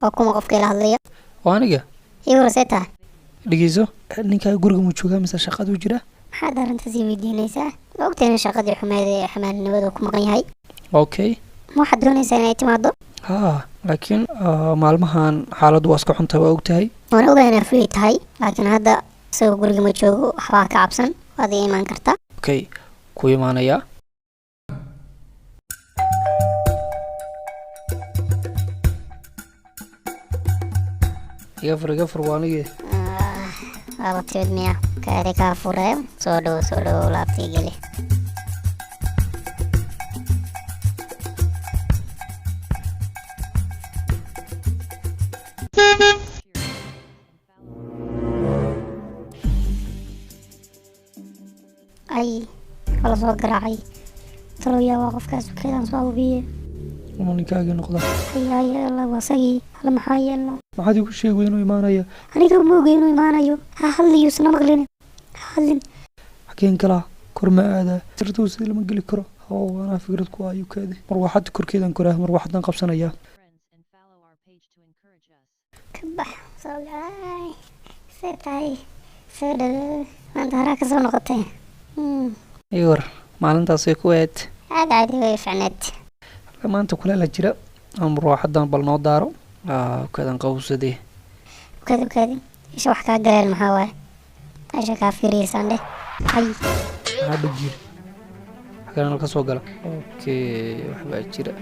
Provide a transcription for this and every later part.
Waa kuma qofka ila hadlaya? Waa aniga. Ii warsay tahay. Dhegeyso, ninkaa guriga muu joogaa mise shaqaduu jira? Maxaad arrintaas ii weydiinaysaa? Ma ogtahay in shaqadii xumeed ee xamaalinimadu ku maqan yahay? Okay. Ma waxaad doonaysaa inay timaado? Haa, laakiin maalmahan xaaladdu waa iska xunta, waa ogtahay. Waan ogahay inaa free tahay, laakiin hadda isagoo guriga ma joogo. Waxbaa ka cabsan, waad ii imaan kartaa. Okay, ku imaanayaa. Iga fur, iga fur, waa anigii. Ah, waaba timid miya? Kaadi kaa furee. Soo dhowo, soo dhowo, laabtii geli. Ay, waa la soo garaacay. Taloyaa waa qofkaas? Keedaan soo hubiye. Inuu ninkaagii noqda. Ay ay, alla, waa isagii. Alla, maxaa yeelna? Maxaad igu sheegi inuu imaanaya? Aniga ma ogey inuu imaanayo. Ha hadliyo, isna maqlin, ha hadlin. Xageen kalaa kor ma aadaa? Sirtuu sida lama geli karo oo anaa fikrad ku ayu kaadi. Marwaxad korkeedan koraa, marwaxadan qabsanayaa. Ka bax, soo gacay. See tahay? Soo dhawo. Maanta horaa kasoo noqotay. Iwar, maalintaasay ku eed? Aad caadi way ficneed. Maanta kuleela jira aan marwaxadan bal noo daaro kadan qabsadee. Ukaadi, ukaadi, isha wax kaa galeen maxaa waaye? Meesha kaa fiiriyeysaan dheh. Ay. Maxaa ba jira xagana ka soo gala? Okay, waxbaa jira.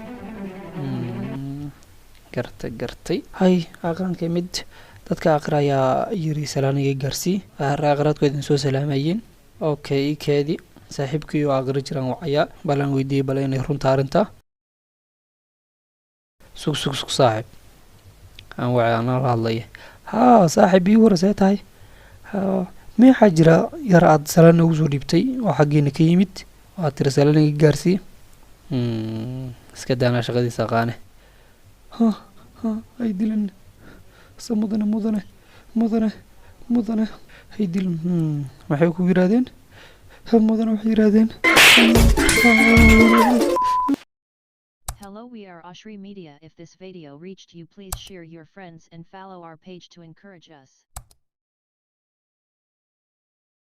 Garta, gartay. Hay, aqraanka mid dadka aqra ayaa yiri salaaniga gaarsii aqraadku idin soo salaamayeen. Okay, ii keedi, saaxiibkii oo aqri jiraan wacayaa, balan weydiiyey bal inay runta arrinta. Sug, sug, sug, saaxiib aan wacay, anaa la hadlaya. Haa saaxiib, ii war, see tahay? Haa, meexaa jira yar aad salaan noogu soo dhiibtay oo xaggeena ka yimid oo aad tiri salaaniga gaarsii. Iska daanaa shaqadiisa aqaane. Ha ha, hay dilin se, mudane, mudane, mudane, mudane, hay dilin. Maxay ku yiraahdeen? Ha, mudane, waxay yiraahdeen. Hello, we are Oshry Media. If this video reached you, please share your friends and follow our page to encourage us.